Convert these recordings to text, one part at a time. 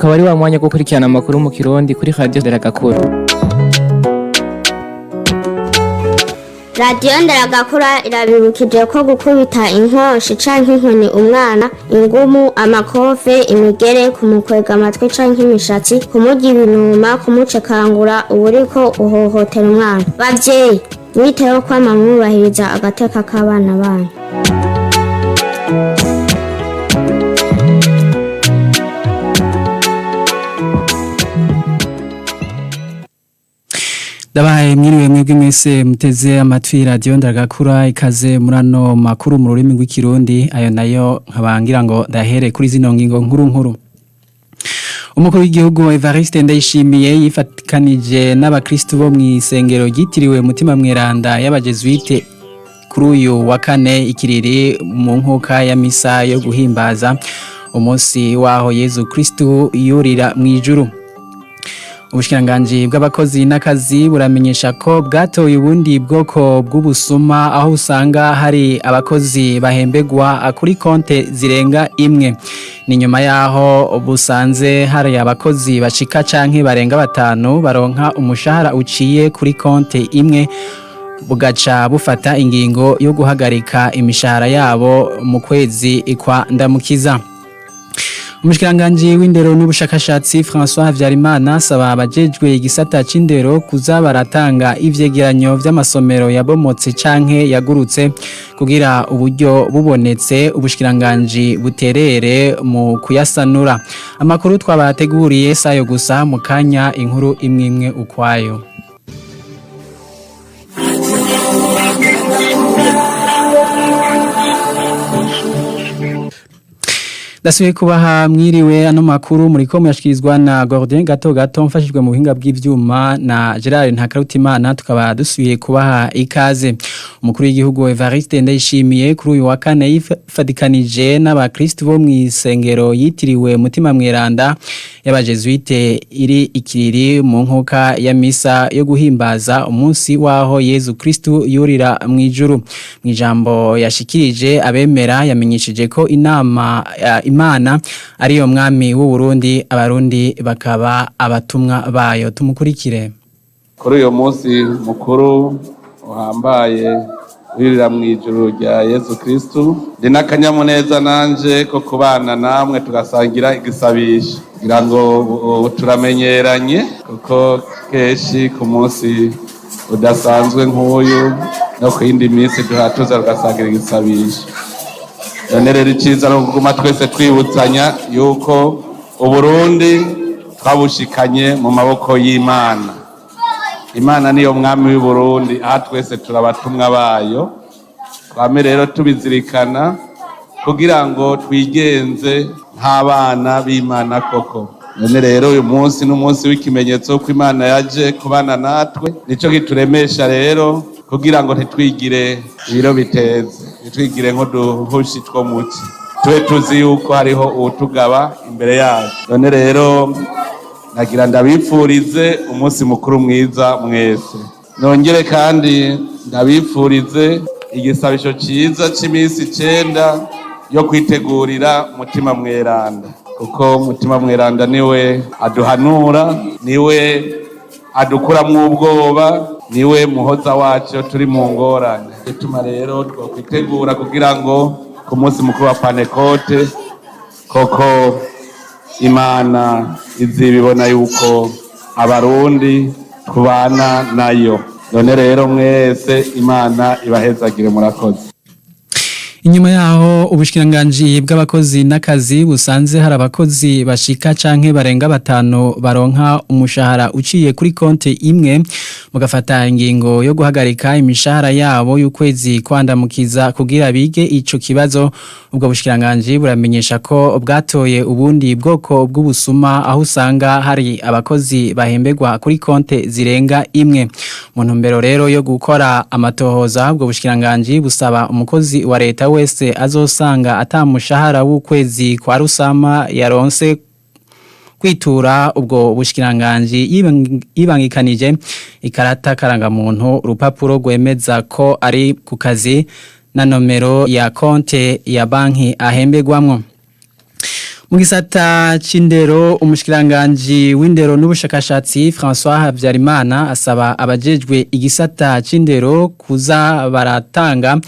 Ukaba ari wa mwanya wo gukurikirana amakuru mu Kirundi kuri Radio Nderagakura. Radiyo Nderagakura irabibukije ko gukubita inkoshi canke inkoni umwana, ingumu, amakofe, imigere, kumukwega amatwi canke imishatsi, kumurya ibinuma, kumucekangura, uba uriko uhohotera umwana. Bavyeyi, mwiteho kwama mwubahiriza agateka k'abana banyu. Ndabahaye mwiriwe mwebwe mwese muteze amatwi Radio Nderagakura, ikaze murano makuru mu rurimi rw'ikirundi. Ayo nayo nkabangira ngo ndahere kuri zino ngingo nkuru nkuru. Umukuru w'igihugu Evariste Ndayishimiye yifatikanije n'abakristu bo mw'isengero ryitiriwe Mutima Mweranda y'abajesuite kuri uyu wa kane ikiriri mu nkuka ya misa yo guhimbaza umunsi waho Yezu Kristu yurira mw'ijuru. Ubushikiranganji bw'abakozi n'akazi buramenyesha ko bwatoye ubundi bwoko bw'ubusuma, aho usanga hari abakozi bahembegwa kuri konte zirenga imwe. Ni nyuma yaho busanze hari abakozi bashika canke barenga batanu baronka umushahara uciye kuri konte imwe, bugaca bufata ingingo yo guhagarika imishahara yabo mu kwezi kwa Ndamukiza. Umushikiranganji w'indero n'ubushakashatsi François Habyarimana asaba abajejwe igisata c'indero kuza baratanga ivyegeranyo vy'amasomero yabomotse canke yagurutse, kugira uburyo bubonetse ubushikiranganji buterere mu kuyasanura. Amakuru twabateguriye sayo gusa, mu kanya inkuru imwe imwe ukwayo. Ndasubiye kubaha mwiriwe. Ano makuru muriko muyashikirizwa na Gordon Gato Gato, mfashijwe mu buhinga bw'ivyuma na Gerard Ntakarutimana. Tukaba dusubiye kubaha ikaze. Umukuru w'igihugu Evariste Ndayishimiye kuri uyu wa kane yifadikanije n'abakristu bo mw'isengero yitiriwe Mutima Mweranda y'abajesuite iri ikiriri mu nkuka ya misa yo guhimbaza umunsi waho Yezu Kristu yurira mw'ijuru. Mw'ijambo yashikirije abemera, yamenyesheje ko inama Imana ariyo mwami w'u Burundi, abarundi bakaba abatumwa bayo. Tumukurikire. Kuri uyu munsi mukuru uhambaye wirira mu ijuru rya Yezu Kristu, ndi n'akanyamuneza nanje ko kubana namwe tugasangira igisabisho. Kugira ngo ubu turamenyeranye, kuko kenshi ku munsi udasanzwe nk'uyu no ku yindi minsi duhatuza tugasangira igisabisho. None rero iciza no kuguma twese twibutsanya yuko Uburundi twabushikanye mu maboko y'Imana. Imana niyo mwami w'Uburundi, aha twese turabatumwa bayo. Twame rero tubizirikana kugira ngo twigenze nk'abana b'Imana koko. None rero uyu munsi n'umunsi w'ikimenyetso ko Imana yaje kubana natwe, nico kituremesha rero kugira ngo ntitwigire ibiro biteze, ntitwigire nk'uduhushi two muci, tube tuzi yuko hariho uwutugaba imbere yacu. None rero nagira ndabipfurize umunsi mukuru mwiza mwese, nongere kandi ndabipfurize igisabisho ciza c'iminsi 9 yo kwitegurira Mutima Mweranda, kuko Mutima Mweranda niwe aduhanura, niwe adukuramwo ubwoba, niwe muhoza wacu turi mu ngorane. Gituma rero twokwitegura kugira ngo ku munsi mukuru wa Panekote koko Imana izibibona yuko abarundi tubana nayo. None rero mwese Imana ibahezagire, murakoze. Inyuma yaho ubushikiranganji bw'abakozi n'akazi busanze hari abakozi bashika canke barenga batanu baronka umushahara uciye kuri konte imwe, mugafata ingingo yo guhagarika imishahara yabo y'ukwezi kwandamukiza kugira bige ico kibazo, ubwo bushikiranganji buramenyesha ko bwatoye ubundi bwoko bw'ubusuma, aho usanga hari abakozi bahembegwa kuri konte zirenga imwe. Mu ntumbero rero yo gukora amatohoza, ubwo bushikiranganji busaba umukozi wa leta wese azosanga atamushahara w'ukwezi kwa Rusama yaronse kwitura ubwo bushikiranganji yibangikanije ikarata karangamuntu, urupapuro rwemeza ko ari ku kazi na nomero ya konte ya banki ahembegwamwo. Mu gisata c'indero, umushikiranganje w'indero n'ubushakashatsi François Habyarimana asaba abajejwe igisata c'indero kuza baratanga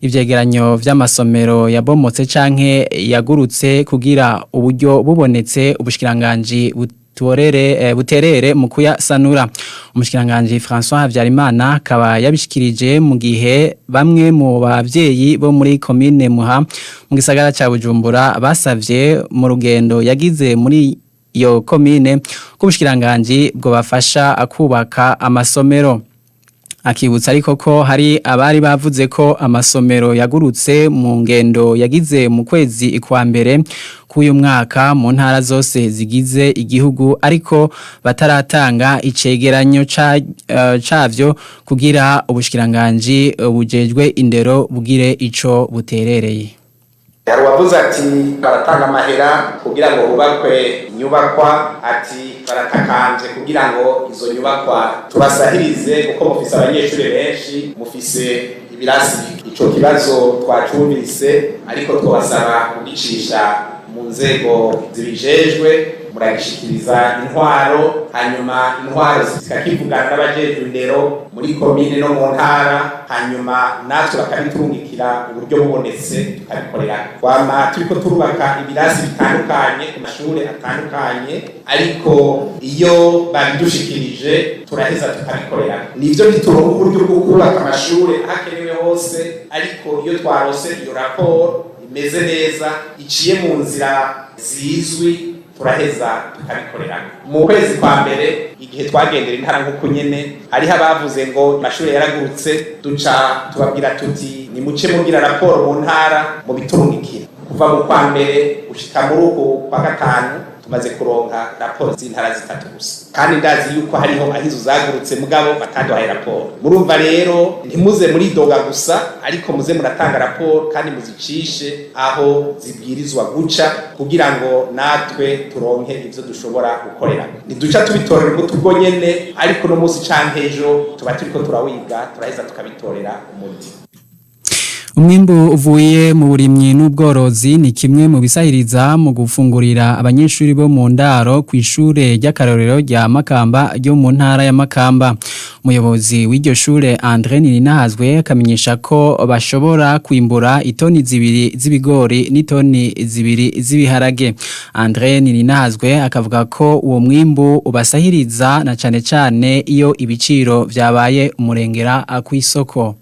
ivyegeranyo vy'amasomero yabomotse canke yagurutse kugira uburyo bubonetse ubushikiranganje butorere buterere mu kuyasanura. Umushikiranganje François Habyarimana akaba yabishikirije mu gihe bamwe mu bavyeyi bo muri commune Muha mu gisagara ca Bujumbura basavye mu rugendo yagize muri iyo commune ko ubushikiranganje bwo bafasha kubaka amasomero. Akibutsa ariko ko hari abari bavuze ko amasomero yagurutse mu ngendo yagize mu kwezi kwa mbere k'uyu mwaka mu ntara zose zigize igihugu, ariko bataratanga icegeranyo cavyo kugira ubushikiranganje bujejwe indero bugire ico buterereye. Hari uwavuze ati baratanga amahera kugira ngo hubakwe inyubakwa, ati baratakanje kugira ngo izo nyubakwa tubasahirize kuko mufise abanyeshuri benshi, mufise ibirasi. Ico kibazo twacumvise, ariko twabasaba kugicisha mu nzego zibijejwe, muragishikiriza intwaro, hanyuma intwaro zikakivugana n'abajejwe indero muri komine no mu ntara, hanyuma natwe bakabitungikira, uburyo bubonetse tukabikorera. Twama turiko turubaka ibirasi bitandukanye ku mashure atandukanye, ariko iyo babidushikirije turaheza tukabikorera. Nivyo, ntituronka uburyo bwo kubaka amashure ahakenewe hose, ariko iyo twarose iyo raporo imeze neza iciye mu nzira zizwi, turaheza tukabikorera. Mu kwezi kwa mbere, igihe twagendera intara nk'uku nyene, hariho abavuze ngo amashuri yaragurutse, duca tubabwira tuti nimuce mugira raporo mu ntara mubiturungikire. Kuva mu kwa mbere gushika muri uku kwa gatanu tumaze kuronka raporo z'intara zitatu gusa, kandi ndazi yuko hariho aho inzu zagurutse mugabo bataduhaye raporo. Murumva rero, ntimuze muridoga gusa, ariko muze muratanga raporo kandi muzicishe aho zibwirizwa guca kugira ngo natwe turonke ivyo dushobora gukorera. Ntiduca tubitorera umuti ubwo nyene, ariko no munsi canke ejo tuba turiko turawiga, turaheza tukabitorera umuti. Umwimbu uvuye mu burimyi n'ubworozi ni kimwe mu bisahiriza mu gufungurira abanyeshuri bo mu ndaro ku ishure ry'akarorero rya Makamba ryo mu ntara ya Makamba. Umuyobozi w'iryo shure André Nininahazwe akamenyesha ko bashobora kwimbura itoni 2 z'ibigori n'itoni 2 z'ibiharage. André Nininahazwe akavuga ko uwo mwimbu ubasahiriza na cane cane iyo ibiciro vyabaye umurengera kw'isoko.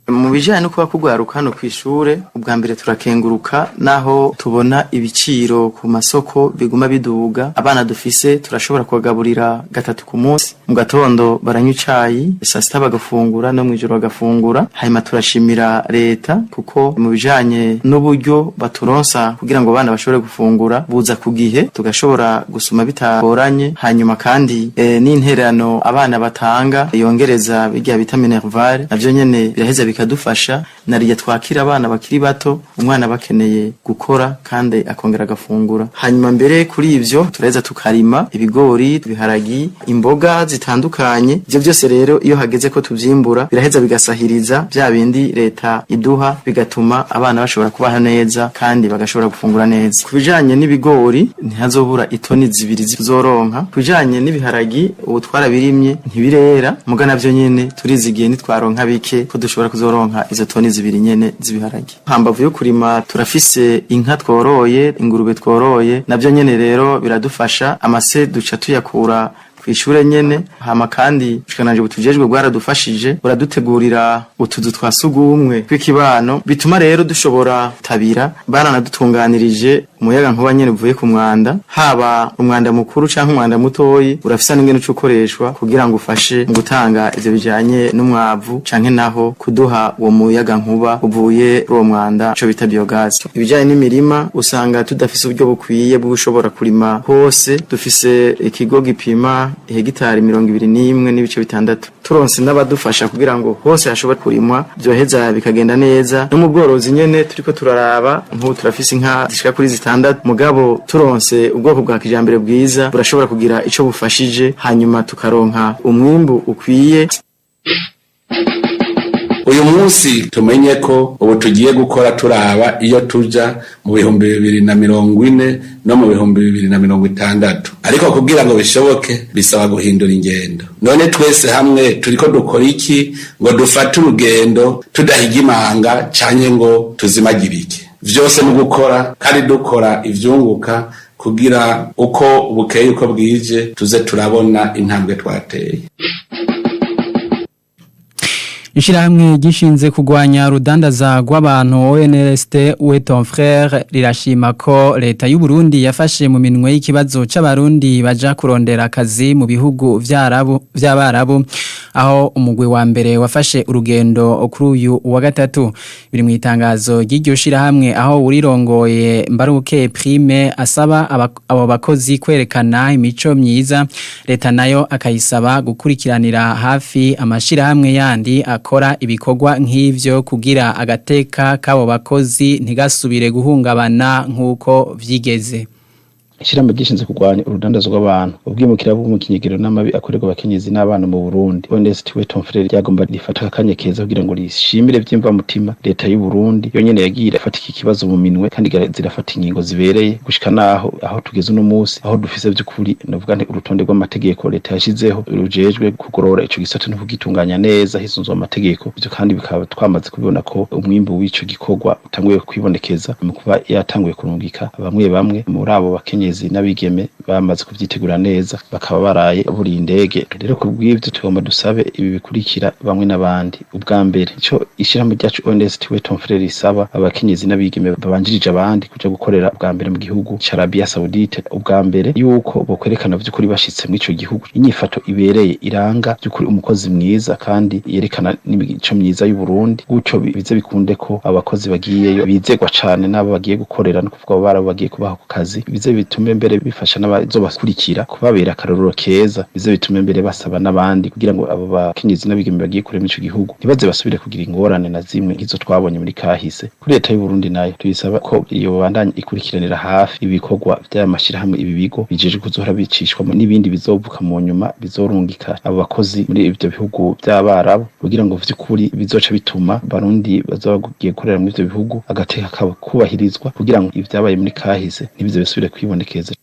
Mu bijanye no kuba kugwaruka hano kw'ishure, ubwa mbere turakenguruka naho tubona ibiciro ku masoko biguma biduga. Abana dufise turashobora kubagaburira gatatu ku munsi: mu gatondo baranywa icayi, saa sita bagafungura, no mw'ijoro bagafungura. Hanyuma turashimira leta kuko mu bijanye n'uburyo baturonsa kugira ngo abana bashobore gufungura buza ku gihe, tugashobora gusuma bitagoranye. Hanyuma kandi n'intererano abana batanga yongereza birya bita minerval, navyo nyene biraheza bikadufasha, narirya twakira abana bakiri bato, umwana bakeneye gukora kandi akongera agafungura. Hanyuma mbere kuri ivyo turaheza tukarima ibigori, ibiharagi, imboga zitandukanye. Ivyo byose rero iyo hageze ko tuvyimbura biraheza bigasahiriza vya bindi leta iduha, bigatuma abana bashobora kubaho neza kandi bagashobora gufungura neza. Ku bijanye n'ibigori ntihazobura itoni 2 zizoronka. Ku bijanye n'ibiharagi ubu twarabirimye, ntibirera, muga navyo nyene turizigiye nitwaronka bike ko dushobora kuzoronka izo toni 2 nyene z'ibiharage. Hambavu yo kurima turafise inka tworoye, ingurube tworoye, navyo nyene rero biradufasha. Amase duca tuyakura kw'ishure nyene. Hama kandi ubushikiranganji butujejwe bwaradufashije, buradutegurira utuzu twa sugumwe tw'ikibano, bituma rero dushobora tabira. Baranadutunganirije umuyaga nkuba nyene uvuye ku mwanda, haba umwanda mukuru canke umwanda mutoyi, urafisa n'ingene uca ukoreshwa kugira ngo ufashe mu gutanga ivyo bijanye n'umwavu canke naho kuduha uwo muyaga nkuba uvuye uwo mwanda, ico bita biogaz. Ibijanye n'imirima, usanga tudafise uburyo bukwiye bwo gushobora kurima hose. Dufise ikigo gipima hegitari 21.6. Turonse n'abadufasha kugira ngo hose hashobore kurimwa, vyoheza bikagenda neza. No mu bworozi nyene turiko turaraba, nk'ubu turafise inka zishika kuri 6, mugabo turonse ubwoko bwa kijambere bwiza burashobora kugira ico bufashije, hanyuma tukaronka umwimbu ukwiye. Uyu munsi tumenye ko ubu tugiye gukora turaba iyo tuja mu 2040 no mu 2060. Ariko kugira ngo bishoboke bisaba guhindura ingendo. None twese hamwe turiko dukora iki ngo dufate urugendo tudahiga imanga canke ngo tuzimagirike? Vyose ni gukora kandi dukora ivyunguka kugira uko bukeye uko bwije tuze turabona intambwe twateye. Ishirahamwe gishinze kugwanya rudandaza rw'abantu ONLST Où ton frère rirashima ko leta y'u Burundi yafashe mu minwe y'ikibazo c'abarundi baja kurondera akazi mu bihugu vy'Arabu vy'Abarabu, aho umugwi wa mbere wafashe urugendo kuri uyu wa gatatu. Biri mu itangazo ry'iryo shirahamwe, aho urirongoye Mbaruke Prime asaba abo bakozi kwerekana imico myiza, leta nayo akayisaba gukurikiranira hafi amashirahamwe yandi akora ibikorwa nk'ivyo kugira agateka k'abo bakozi ntigasubire guhungabana nk'uko vyigeze. Ishirahamwe gishinzwe kurwanya urudandazo rw'abantu, ubwimukira bwo mu kinyegero n'amabi akorerwa abakenyezi n'abana mu Burundi, ONST Où ton frère, ryagomba rifata akanya keza kugira ngo rishimire vyimva mutima leta y'u Burundi yonyene yagiye irafata iki kibazo mu minwe kandi zirafata ingingo zibereye gushika naho aho tugeze uno munsi, aho dufise vy'ukuri novuga nti urutonde rw'amategeko leta yashizeho rujejwe kugorora ico gisata no kugitunganya neza hisunzwe amategeko. Ivyo kandi bikaba twamaze kubibona ko umwimbu w'ico gikorwa utanguye kwibonekeza mu kuba yatanguye kurungika bamwe bamwe muri abo bakenyezi n'abigeme bamaze kuvyitegura neza, bakaba baraye buri indege. Rero kubw'ivyo tugomba dusabe ibi bikurikira bamwe n'abandi. Ubwa mbere, ico ishirahamwe ryacu ONST Où ton frère risaba abakenyezi n'abigeme babanjirije abandi kuja gukorera bwa mbere mu gihugu ca Arabia Saoudite, ubwa mbere yuko bokwerekana vy'ukuri bashitse muri ico gihugu inyifato ibereye iranga vy'ukuri umukozi mwiza kandi yerekana n'imico myiza y'u Burundi, gutyo bize bikunde ko abakozi bagiyeyo bizegwa cane n'abo bagiye gukorera, no kuvuga abo barabo bagiye kubaha ku kazi, bize bitume mbere bifasha n'abazobakurikira kubabera akarorero keza, bize bitume mbere basaba n'abandi kugira ngo abo bakenyezi n'abigeme bagiye kurema ico gihugu ntibaze basubire kugira ingorane na zimwe nk'izo twabonye muri kahise. Kuri leta y'u Burundi nayo tuyisaba ko iyo bandanya ikurikiranira hafi ibikorwa vy'aya mashirahamwe, ibi bigo bijejwe kuzohora bicishwamo n'ibindi bizovuka mu nyuma bizorungika abo bakozi muri ivyo bihugu vy'Abarabu, kugira ngo vy'ukuri bizoca bituma Barundi bazoba bagiye gukorera muri ivyo bihugu agateka kabo kubahirizwa, kugira ngo ivyabaye muri kahise ntibize bisubire kwibonekeza.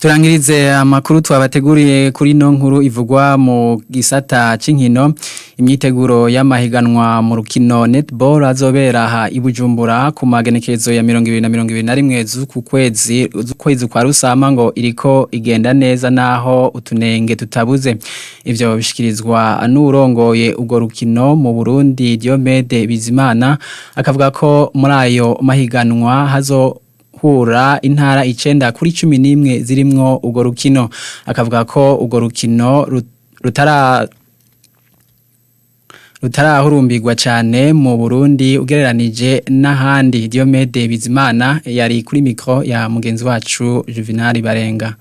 Turangirize amakuru twabateguriye kuri no nkuru ivugwa mu gisata c'inkino. Imyiteguro y'amahiganwa mu rukino netball azobera aha i Bujumbura ku magenekerezo ya 20 na 21 z'uku kwezi z'ukwezi kwa Rusama ngo iriko igenda neza naho utunenge tutabuze. Ivyo bishikirizwa n'urongoye urwo rukino mu Burundi, Diomede Bizimana, akavuga ko muri ayo mahiganwa hazo hura intara 9 kuri 11 zirimwo urwo rukino. Akavuga ko urwo rukino rutarahurumbirwa cyane mu Burundi ugereranije n'ahandi. Diomede Bizimana yari kuri micro ya mugenzi wacu Juvenal Barenga.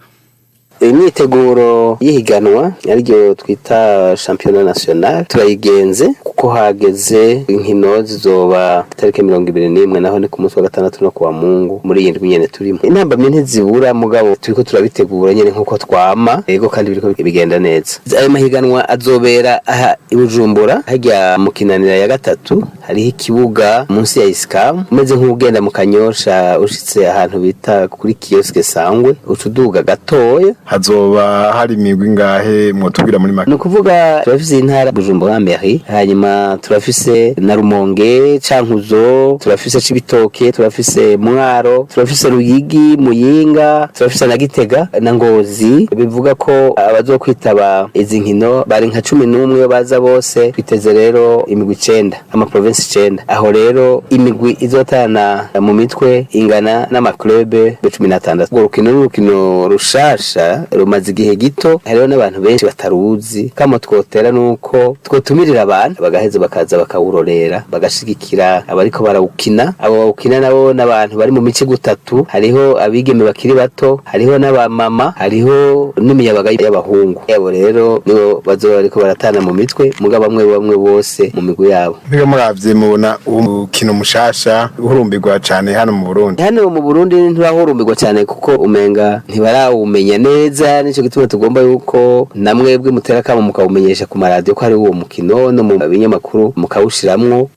Imyiteguro y'ihiganwa ariryo twita championnat national turayigenze kuko hageze. Inkino zizoba tariki 21, naho ni ku munsi wa gatandatu no kuwa Mungu muri iyi ndwi nyene turimo. Intambamyi ntizibura, mugabo turiko turabitegura nyene nkuko twama, yego, kandi biriko bigenda neza. Ayo mahiganwa azobera aha i Bujumbura, harya mu Kinanira ya gatatu, hariho ikibuga munsi ya Iskam, umeze nk'ugenda mu Kanyosha, ushitse ahantu bita kuri kiosque Sangwe, ucuduga gatoya. Hazoba hari imigwi ingahe, mwotubwira muri make? Ni ukuvuga turafise intara Bujumbura mairie, hanyuma turafise na Rumonge, Cankuzo, turafise Cibitoke, turafise Mwaro, turafise Ruyigi, Muyinga, turafise na Gitega na Ngozi. Bivuga ko abazokwitaba izi nkino bari nka 11 baza bose. Twiteze rero imigwi 9, ama province 9. Aho rero imigwi izotana mu mitwe ingana n'ama club 16. Urwo rukino n'urukino rushasha, rumaze igihe gito, hariho n'abantu benshi bataruzi. Kamo twotera nuko twotumirira abantu bagaheza bakaza bakawurorera, bagashigikira abariko barawukina. Abo bawukina nabo n'abantu bari mu mice gutatu: hariho abigeme bakiri bato, hariho n'abamama, hariho n'imiyabaga y'abahungu. Abo rero nibo bazoba bariko baratana mu mitwe, mugabo bamwe bamwe bose mu migwi yabo. Mbega muravye mubona umukino mushasha uhurumbirwa cane hano mu Burundi? Hano mu Burundi nturahurumbirwa cyane kuko umenga ntibarawumenya neza. neza. Nico gituma tugomba yuko namwebwe mutera kamo mukawumenyesha ku maradiyo ko hari uwo mukino, no mu binyamakuru mukawushiramwo.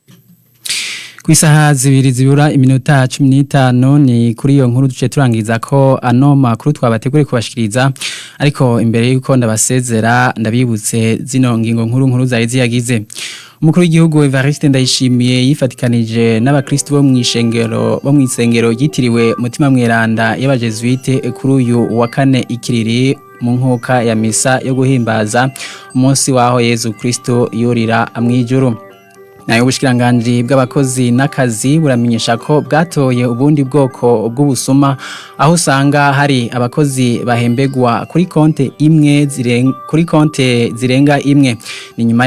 Ku isaha 2 zibura iminota 15, ni kuri iyo nkuru duce turangiza ko ano makuru twabateguriye kubashikiriza. Ariko imbere yuko ndabasezera, ndabibutse zino ngingo nkuru nkuru zari ziyagize. Umukuru w'igihugu Evariste Ndayishimiye yifatikanije n'abakristo bo mw'ishengero ryitiriwe Mutima Mweranda y'abajesuite kuri uyu wa kane ikiriri, mu nkuka ya misa yo guhimbaza umunsi waho Yezu Kristo yurira mwijuru. Nayo ubushikiranganji bw'abakozi n'akazi buramenyesha ko bwatoye ubundi bwoko bw'ubusuma, aho usanga hari abakozi bahembegwa kuri konte imwe zirenga, kuri konte zirenga imwe. Ni nyuma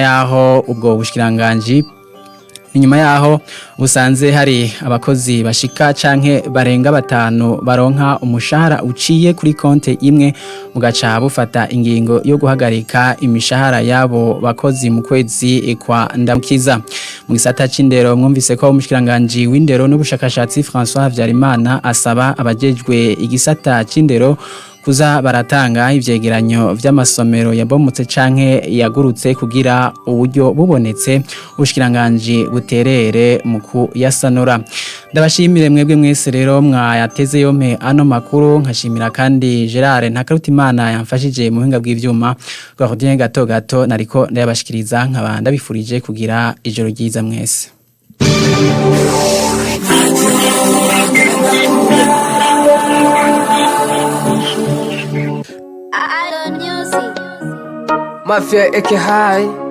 yaho busanze hari abakozi bashika canke barenga batanu baronka umushahara uciye kuri konte imwe, mugaca bufata ingingo yo guhagarika imishahara yabo bakozi mu kwezi kwa Ndamukiza. Mu gisata c'indero, mwumvise ko umushikiranganje w'indero n'ubushakashatsi François Habyarimana asaba abajejwe igisata c'indero kuza baratanga ivyegeranyo vy'amasomero yabomotse canke yagurutse, kugira uburyo bubonetse ubushikiranganje buterere mu kuyasanura. Ndabashimire mwebwe mwese rero mwayateze yompe ano makuru, nkashimira kandi Gerard Ntakarutimana yamfashije mu buhinga bw'ivyuma. Gordien Gato Gato nariko ndayabashikiriza, nkaba ndabifurije kugira ijoro ryiza mwese. Mafia Eke High.